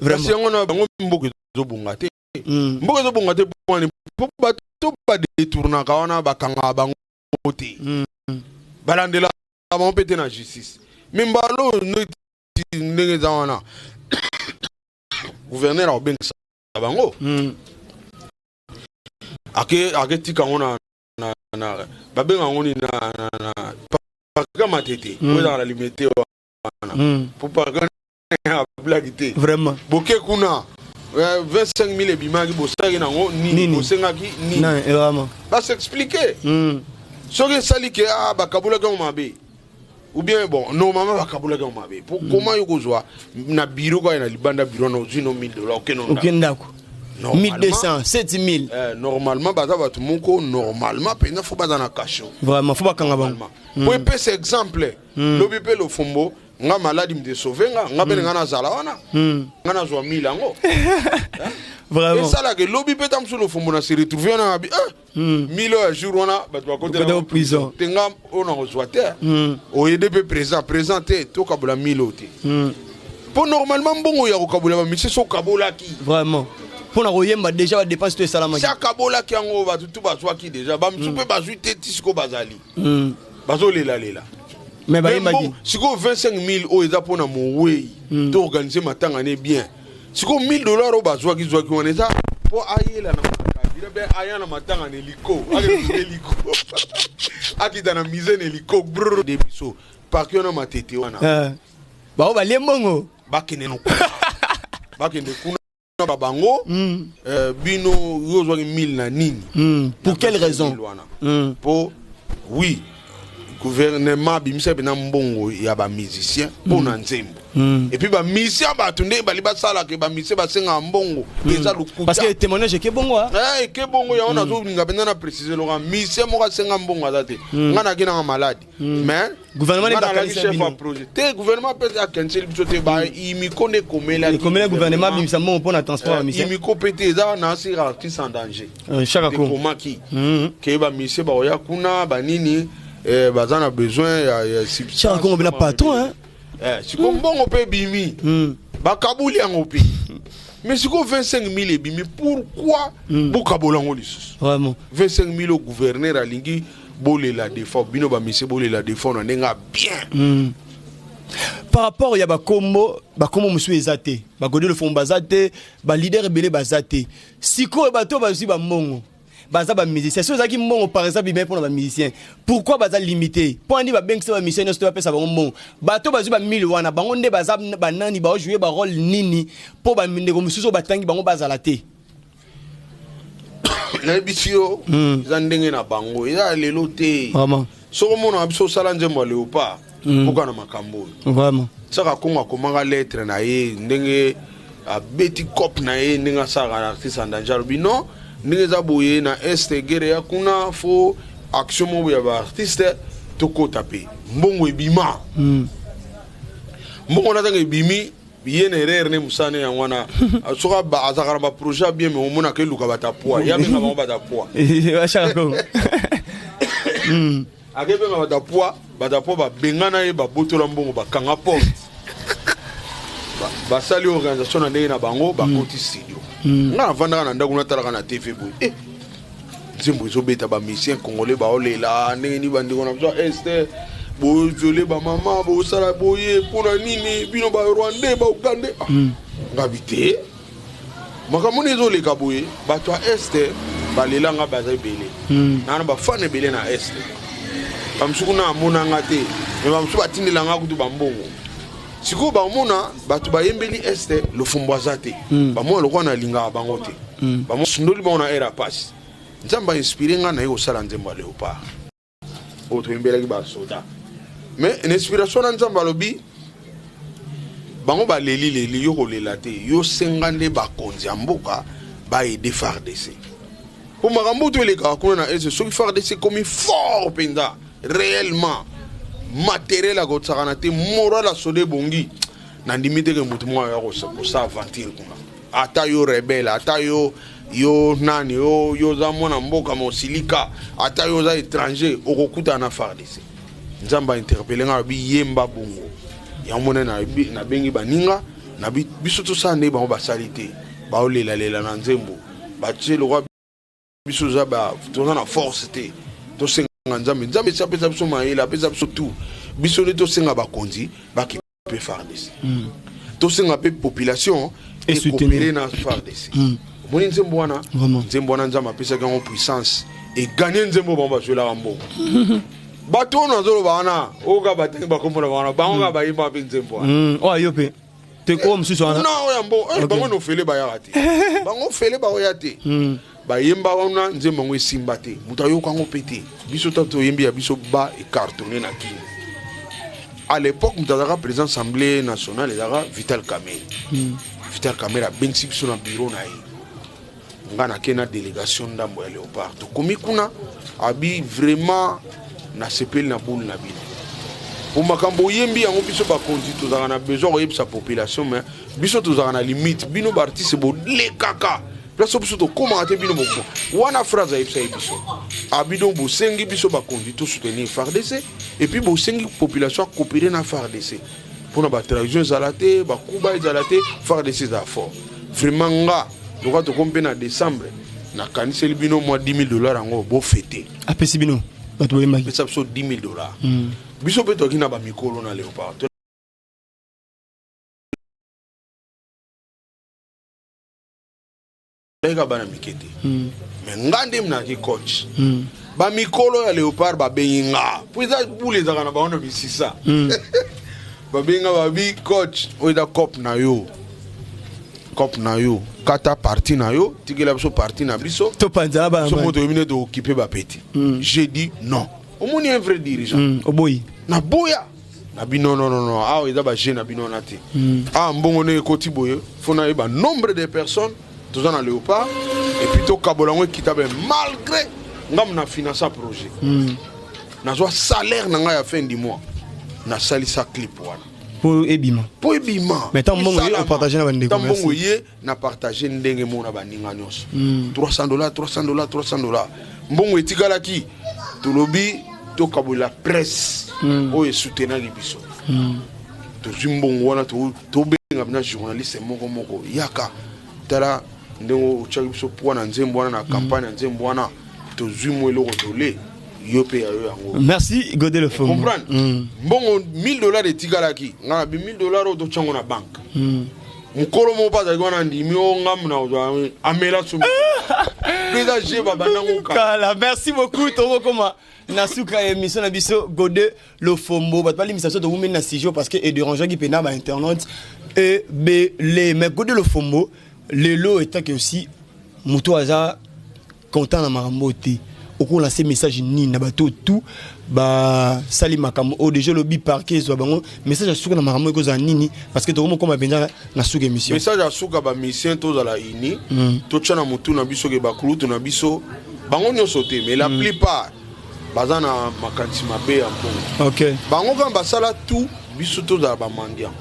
vraiment. Yango na bango, mboka ezobonga te. Mboka ezobonga te mpo wani, mpo bato badetournaka wana, bakangaka bango te, balandelaka bango mpe te na justice. Mais mbala oyo, neti ndenge eza wana, gouverneur akobengisa bango, aketika yango na babenga yango nini, na parka Matete oyo ezaka na Limete wana, po parka ablaki te. Vraiment. Boke kuna, 25 000 ebimaki, bosalaki nango nini? Nini? Bosengaki nini? Non, vraiment. Basexplike. Soki esali ke ah, bakabulaki yango mabe, ou bien bon, normalement bakabulaki yango mabe, po comment yo kozwa na bureau kaka na libanda bureau na ozwi no 1000 $, okende oke ndako. Normalement- 1200, 7000. Normalement baza bato moko, normalement mpenza fo baza na cachot. Vraiment, fo bakanga bango. Po epesa exemple, lobi mpe Lofombo, nga maladi mte sauve nga, nga mpe nga nazala wana, nga nazwa 1000 yango. Vraiment. Esalaka elobi mpe ta mosusu Lofombo na se retrouve wana, abi 1000 oyo ya jour wana bato Bakotela prison. Te, nga oyo nakozwa te. Oyede mpe présent présent te, tokabola 1000 oyo te, mpo normalement mbongo ya kokabola bamisie so okabolaki. Vraiment, mpona koyemba déjà badepense to esalamaki. Si akabolaki yango, bato tu bazwaki déjà, bamosusu mpe bazwi te, ti sikoyo bazali bazolelalela. Mais bayembaki. Sikoyo 25 000 oyo eza mpona mowei, to organise matanga ne bien. Sikoyo 1000 $ oyo bazwaki zwaki wana eza mpo ayela na makabila mpe aya na matanga na hélico, akende hélico, akita na musée na hélico brr de biso parki wana Matete wana. Bao balie mbongo. Bakende no kuna, bakende kuna ba bango. Bino yo ozwaki 1000 na nini? Pour quelle raison? 1000 wana, mpo oui, gouvernement abimisa mpena mbongo ya bamusicien mpo na nzembo. Et puis bamusicien, bato nde bali basalaka bamusicien basengaka mbongo, eza lokuta. Parce que témoignage eke bongo, ah. Eh, eke bongo yango, nazolinga mpenza na précise loka musicien moko asenga mbongo aza te. Nga naki nanga maladi, mais Gouvernement nga nde nalaki bakanisa chef bino. ya projet te. Gouvernement mpe akaniseli biso te, baimiko nde ekomelaki. Ekomela gouvernement abimisa mbongo mpona transport ya musicien. Imiko mpe te, eza na asir artiste en danger. Chaka Congo. Ekomaki ke bamusicien bakoya kuna banini, baza na besoin ya substance. Chaka Congo bena patron, hein. Sikoyo mbongo mpe ebimi, bakabuli yango mpe, mais sikoyo 25 000 ebimi, pourquoi bokabola yango lisusu? Vraiment. 25 000 au gouverneur alingi bolela defort, bino bamusicien bolela defort na ndenge ya bien. Par rapport ya bakombo mosusu eza te, bagode Lofombo baza te, baleader ebele baza te. Sikoyo bato bazwi bambongo baza bamusicien. So ezalaki mbongo par exemple ebimi mpona bamusicien, pourquoi baza limité? Mpo andi babengisa bamusicien nyonso te, bapesa bango mbongo. Bato bazwi bamille wana, bango nde baza banani? Baojouer barole nini mpo bandeko mosusu oyo batangi bango bazala te? Nayebisi yo, eza ndenge na bango, eza ya lelo te. Vraiment. Soki omonaka biso osala nzembo ya Léopard, mpoka na makambo oyo. Vraiment. Saka Kongo akomaka lettre na ye, ndenge abeti cope na ye, ndenge asalaka na artiste en danger, alobi non, ndenge eza boye na Est, guerre ya kuna, fo action moko ya baartiste tokota mpe mbongo ebima. Mbongo wana ntango ebimi, ye na erreur ne mosala ne yango wana. Soki azalaka na baprojet ya bien, mais omonaka eluka bato ya poids, ye abenga bango bato ya poids. Chaka Congo. Akebenga bato ya poids, bato ya poids babengana ye, babotola mbongo, bakanga porte. Basali organisation na ndenge na bango, bakoti studio. Nga navandaka na ndako, natalaka na TV boye. Nzembo ezobeta, bamusicien congolais baolela ndenge nini bandeko na biso ya Est boviole bamama, bosala boye mpona nini, bino Barwandais, Baugandais. Ngabi te, makambo nini ezoleka boye? Bato ya Est balelanga, baza ebele naa na bafans ebele na Est. Bamosusu kuna amonanga te, me bamosusu batindelanga kutu bambongo. Sikoyo bamona bato bayembeli Est, Lofombo aza te, bamona lokola nalingaka bango te, bamosundoli bango na ere ya pasi. Nzambe ainspire nga naye kosala nzembo ya Léopard oyo toyembelaki basoda. Mais na inspiration na Nzambe alobi: bango baleli leli, yo kolela te, yo senga nde bakonzi ya mboka baaider FARDC, mpo makambo to elekaka kuna na Est. Soki FARDC ekomi fort mpenza, réellement matériel akosakana te, moral ya soda ebongi, nandimi teke motu moko aya kosa aventure kuna, ata yo rebelle, ata yo nani, yo oza mwana mboka mosilika, ata yo oza étranger, okokutana na FARDC. Nzambe ainterpele nga, alobi: yemba bongo. Yango mona nabengi baninga na biso, tosala ndenge bango basali te, baolelalela na nzembo, batie lokwa biso toza na force te. Tosenga Nzambe, Nzambe esi apesa biso mayele, apesa biso tout. Biso nde tosenga bakonzi bakipe FARDC, tosenga mpe population ekopere na FARDC. Omoni nzembo wana? Nzembo wana, Nzambe apesaki yango puissance, eganye nzembo bango bazwelaka mbongo. Bato oyo nazoloba wana, oyo batangi bakombo na bango, bango kaka bayemba mpe nzembo wana. Oyo yo mpe te, oyo mosusu wana? Kuna oyo ya mbongo, bango na ofele bayaka te, bango ofele baoya te. Bayemba wana nzembo yango esimba te, moto ayoka yango mpe te. Biso ta toyembi ya biso, ba ecartonné na Kini. À l'époque, moto azalaka président Assemblée nationale ezalaka Vital Kamerhe. Vital Kamerhe abengisi biso na bureau na ye. Nga nake na délégation ndambo ya Léopard. Tokomi kuna, abi: vraiment nasepeli na bule na bino po makambo oyembi yango. Biso bakonzi tozalaka na besoin koyebisa population, mais biso tozalaka na limite. Bino baartiste bolekaka place oyo biso tokomaka te. Bino boko wana phrase ayebisa ye biso, abi: donc bosengi biso bakonzi tosoutenir FARDC, et puis bosengi population acoopérer na FARDC mpona batrahison ezala te, bakuba ezala te, FARDC ezala fort. Vraiment nga lokola tokomi mpe na décembre, nakaniseli bino mwa 10 000 dollars, yango bofete. Apesi bino bato boyembaki? Apesa biso 10 000 dollars. Biso mpe toki na bamikolo na Léopard, toyeka bana mike te, mais nga nde naki coach. Bamikolo ya Léopard babengi nga, po eza bule ezalaka na bango na misisa. Babengi nga, babi: coach, oyo eza cope na yo, cope na yo, kata parti na yo, tikela biso parti na biso. Topanzala bana. Biso mo toyebi nde tookipe bapeti. J'ai dit non. Omoni un vrai dirigeant? Oboyi. Naboya na bino: non, non, non, awa eza baje na bino wana te. Awa mbongo ndenge ekoti boye, fo nayeba nombre de personnes toza na Léopard, et puis tokabola yango équitable. Malgré ngambo na finance projet, nazwa salaire na ngai ya fin du mois, nasalisa clip wana. Mpo ebima. Mpo ebima. Mais ntango mbongo ye, opartage na bandeko? Ntango mbongo ye, na partage ndenge moko na baninga nyonso, 300 dollars, 300 dollars, 300 dollars. Mbongo etikalaki, tolobi tokabola presse oyo esoutenaki biso. Tozwi mbongo wana, tobenga na journaliste moko moko: yaka, tala ndenge otiaki biso poids na nzembo wana, na campagne ya nzembo wana, tozwi mo eloko, tole yo mpe ya yo yango. Merci, Godé Lofombo. Comprendre? Mbongo 1000 dollars etikalaki, nga na bi 1000 dollars oyo totyango na banque. Mokolo moko mpe azalaki wana, ndimi o ngambu na kozwa amela sumi mpe eza je babandango kala. Kala. Merci beaucoup. Tokokoma na suka ya émission na biso. Godé Lofombo, bato balimisa biso, towumeli na studio parce que edérangeaki mpena bainternaute ebele. Mais Godé Lofombo, lelo etake aussi moto aza content na makambo te, okolance message nini na bato tout basali makambo oyo? Déjà olobi parquet ezwa bango. Message ya suka na makambo ekozala nini? Parce que tokomokoma mpenza na suka émission. Message ya suka: bamusicien, tozala uni, totya na motu na biso ke bakulutu na biso, bango nyonso te, mais la plupart baza na makanisi mabe ya mbongo. Bango kaka basala tout, biso tozala bamendiant.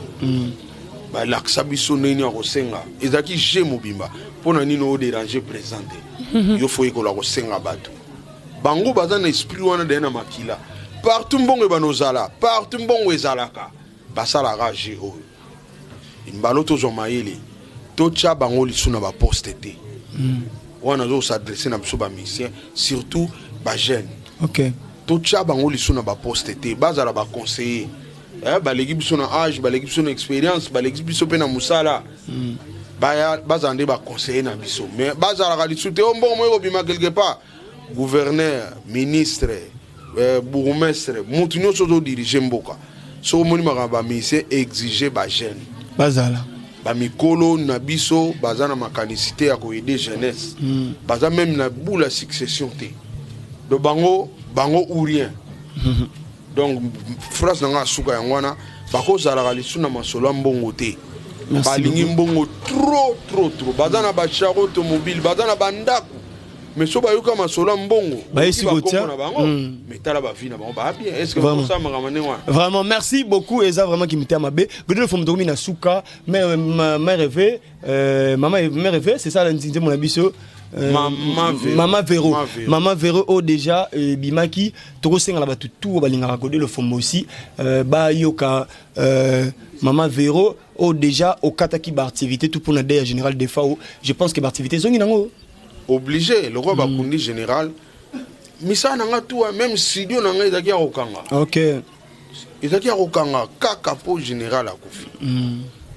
Balakisa biso ndenge ya kosenga, ezalaki je mobimba. Mpo na nini odéranger président te? Yo fo yekola kosenga. Bato bango baza na esprit wana daye na makila. Partout mbongo ebana ozala, partout mbongo ezalaka, basalaka je oyo mbalo. Tozwa mayele, totya bango lisu na baposte te. Wana azos'adresser na biso bamusicien, surtout bajeune. Totya bango liso na baposte te, bazala baconseiller. Baleki biso na age, baleki biso na expérience, baleki biso mpe na mosala. Bazala nde baconseiller na biso, mais bazalaka lisu te o mbongo moye kobima quelque part. Gouverneur, ministre, bourgmestre, motu nyonso ozodirige mboka, soki omoni makambo bamusicien, exige bajeune bazala. Bamikolo na biso baza na makanisi te ya koaider jeunesse. Baza même na boule ya succession te. Donc bango, bango ou rien. Donc phrase na nga asuka yango wana: bakozalaka lisu na masolo ya mbongo te. Balingi mbongo trop, trop, trop. Baza na bachar automobile, baza na bandako, mais so bayoka masolo ya mbongo, bayesi kotia. Na bango. Mais tala bavie na bango, baa bien. Est ce que kosala makambo ndenge wana? Vraiment, merci beaucoup. Eza vraiment kimite mabe. Godé Lofombo, tokomi na suka. Mère Eve, mama mère Eve, c'est ça nzembo na biso. Mama Vero. Mama Vero. Mama Vero. Mama Vero oyo déjà ebimaki. Tokosengala bato tu oyo balingaka Godé Lofombo aussi, bayoka Mama Vero oyo déjà okataki baactivité tout mpona deuil ya général Defao. Je pense que baactivité ezongi nango. Obligé, lokola bakundi général, misala na nga tuwa, même studio na ngai ezalaki ya kokanga. Ezalaki ya kokanga kaka mpo général akufi.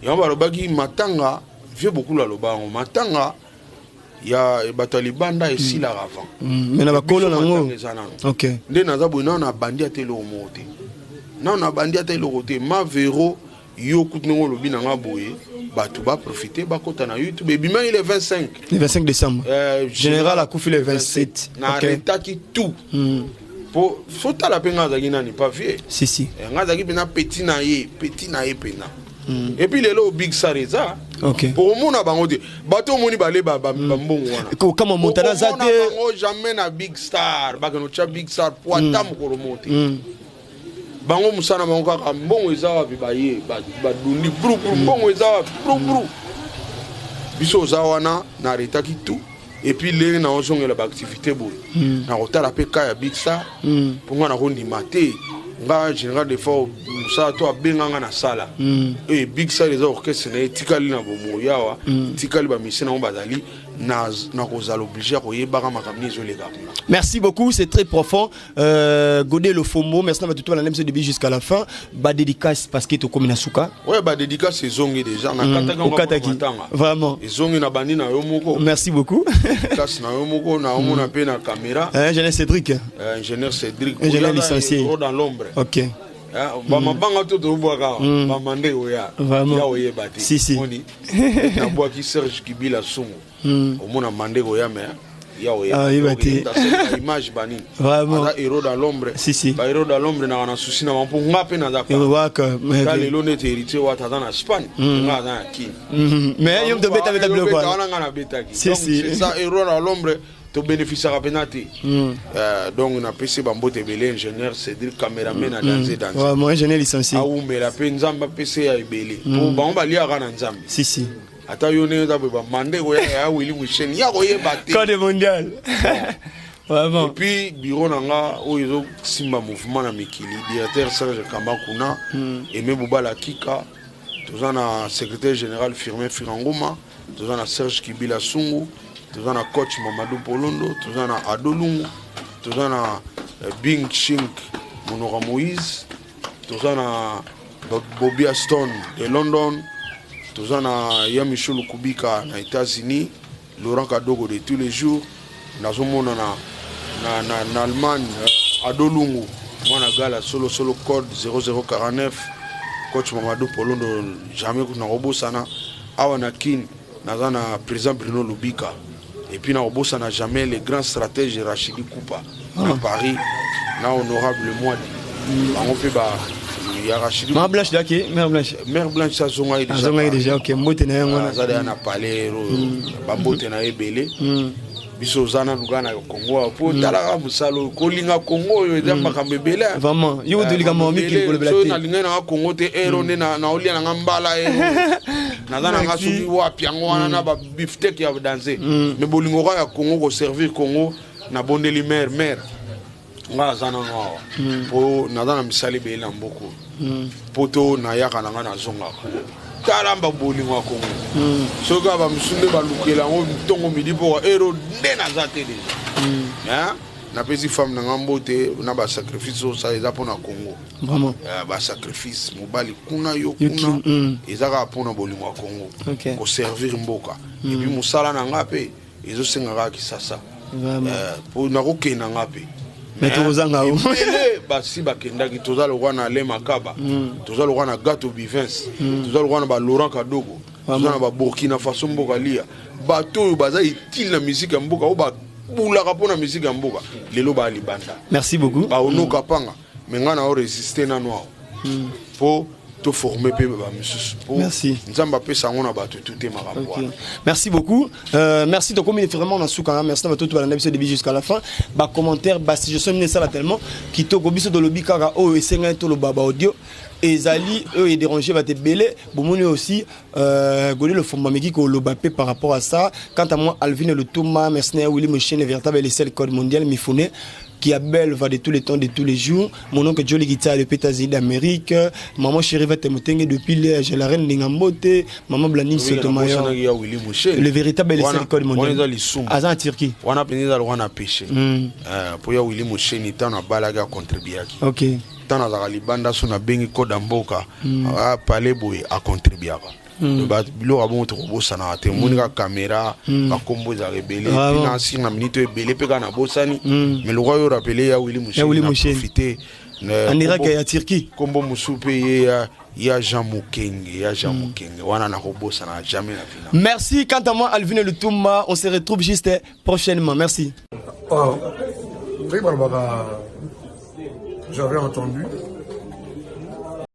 Yango balobaki matanga, vieux Bokulu aloba yango, matanga ya bato ya libanda esilaka avant. Mais na bakolo Biso nango. Matanga eza nano. Nde naza boye, nano nabandi ata eloko moko te, nano nabandi ata eloko te. Ma Vero, yo kutu ndenge olobi na nga boye, bato baprofite, bakota na YouTube, ebimaki le 25. Le 25 décembre. Général akufi le 27. Na arrêtaki tout. Po fotala mpe nga azalaki nani, pas vieux. Si, si. Nga azalaki mpena petit na ye, petit na ye mpena. Et puis lelo Big Star eza po omona bango te. Bato omoni bale bambongo wana. Kokama Montana aza Okomona te. Bango jamais na Big Star, bakende otya Big Star po ata mokolo moko te. Bango mosala na bango kaka mbongo eza wapi, baye badundi brubru, mbongo eza wapi, brubru. Biso oza wana, na arrêtaki tout. Et puis ndenge na ozongela baactivité boye, na kotala mpe ka ya Big Star, mpo nga nakondima te. Nga général Defao, mosala to abenga nga na sala. E Big Star eza orchestre na ye, etikali na bomoi awa, etikali bamusicien nango bazali na kozala obligé ya koyebaka makambo nini ezoleka kuna. Merci beaucoup, c'est très profond. Godé Lofombo, merci d'avoir tout la même début jusqu'à la fin. Ba dédicace parce que tokomi na suka. Oyo badédicace ezongi déjà, nakataki yango. Okataki. Matanga. Vraiment. Ezongi na bandi na yo moko. Merci beaucoup. Dédicace na yo moko, na omona mpe na caméra. Ingénieur Cédric. Ingénieur Cédric. Ingénieur Oyaka licencié. héros dans l'ombre. Ah, bamabanga to tobwaka, bamande oya ya oyeba te. Si, si. Moni nabwaki Serge Kibila Sungu, omona mande koya, me ya Ah, oyeba te. image banini. Vraiment. Aza héros dans l'ombre. Si, si. Ba héros dans l'ombre naka na susi na bango, mpo nga mpe naza Et waka. Ta lelo neti Héritier Wata aza na Espagne, nga aza na Kini. Mais yo beta beta biloko wana. Wana nga nabetaki. Si, Donc, si. c'est ça, héros dans l'ombre, tobénéficiaka mpena te. Donc napesi bambote ebele, ingénieur Cédric, caméraman na danse danse. Vraiment, ingénieur licencié. Awumela mpe, Nzambe apesi ya ebele, po bango baliaka na Nzambe. Si, si. Ata yo ndenge eza boye, bamande koya ya Wili Musheni ya koyeba te. Code mondial. Vraiment. Et puis bureau na nga oyo ezosimba mouvement na mikili, directeur Serge Kamba kuna, Aimé Bobala Kika, toza na secrétaire général Firmin Firangoma, toza na Serge Kibila Sungu, toza na coach Mamadou Polondo, toza na Adolungu, toza na Bing Shink Monora Moïse, toza na Bobby Aston de London, toza na Yamichou Lukubika na États-Unis, Laurent Kadogo de tous les jours, nazomona na Allemagne, Adolungu mwana gala solo solo, code 0049, coach Mamadou Polondo, jamais nakobosana. Awa na Kine naza na président Bruno Lubika. Et puis nakobosana jamais le grand stratège Rachidi Koupa na Paris, na honorable Mwadi, bango mpe ba ya Rachidi. Mère Blanche daki, Mère Blanche. Mère Blanche azongai déjà. Azongai déjà, OK. Mbote na yango wana. Aza deya na palais oyo, bambote na ye ebele. Biso oza nanu kaka na Kongo awa, mpo talaka mosala oyo, kolinga Kongo oyo eza makambo ebele. Vraiment. Yo tolika mwa mikili kolobela So te. nalingai nanga Kongo te, ero nde naolia nanga mbala ero naza nanga. Merci. Soki wapi yango wana na babiftek ya danse, mais bolingo kaka ya Kongo, koservir Kongo, nabondeli mare mare. Nga aza nano awa mpo naza na misala ebele na mboka oyo. Poto nayaka na nga, nazongaka. Tala mba bolingo ya Kongo. Soki kaka bamosusu nde balukela yango ntongo, midi, mpoka ero nde naza te déjà. Hein? Napesi femme na nga mbote na basacrifice osala, eza mpona Kongo. Vraiment. Basacrifice mobali kuna, yo Yo kuna, eza kaka mpona bolingo ya Kongo, koservir mboka. Et puis mosala na nga mpe ezosenga kaka Kisasa. Po nakokende na nga mpe. Mais tokozanga yo. Ebele basi bakendaki. Toza lokwa na Ale Makaba, toza lokwa na Gato Bivins, toza lokwa na baLaurent Kadogo, toza na baBurkina Faso, mboka lia. Bato oyo baza utile na musique ya mboka, oyo babulaka mpo na musique ya mboka, lelo baya libanda. Merci beaucoup. Baonoka panga, me ngai na oresiste nano awa mpo toforme mpe bamisusu, mpo Merci. Nzambe apesa yango na bato tu te makambo wana. Merci beaucoup. Merci tokomi vraiment na suka, hein. Merci na bato balanda biso début jusqu'à la fin. Ba commentaire, ba suggestion nini sala tellement kitoko. Biso tolobi kaka oyo esenga toloba, ba audio ezali oyo edéranger bato ebele. Bomoni aussi Godé Lofombo ameki koloba mpe par rapport à ça. Quant à moi, Alvin Lutuma, merci na Willy Mochine, le véritable et le seul code mondial Mifune qui a belle va de tous les temps, de tous les jours. Mon oncle Jolly Guitar depuis États-Unis d'Amérique. Maman chérie Vete Motenge depuis Liège. La reine Lingambote. Maman Blandine Sotomayor. Nabosanaki ya Willy Mouchel. Le véritable et le seul code mondial. Wana eza lisumu. Aza en Turquie. Wana mpenza eza lokwa na péché. Po ya Willy Mosheni, ntango nabalaki, acontribuaki. Ntango nazalaka libanda, so nabengi code ya mboka, apale boye, acontribuaka. Biloko ya bongo tokobosanaka te. Omoni kaka caméra, bakombo ezalaka ebele. Mpina sir na minute oyo, ebele mpe kaka nabosani, mais lokwa oyo rapele ya Willy Ya Willy Mosheni, Musheni. profite. En Irak ya Turquie. Kombo mosusu mpe ye ya Jean Mokenge, ya Jean Mokenge wana, nakobosana jamais na vina. Merci. Quant à moi, Alvin Lutumba, on se retrouve juste prochainement. Merci. Ah, ndenge balobaka, j'avais entendu.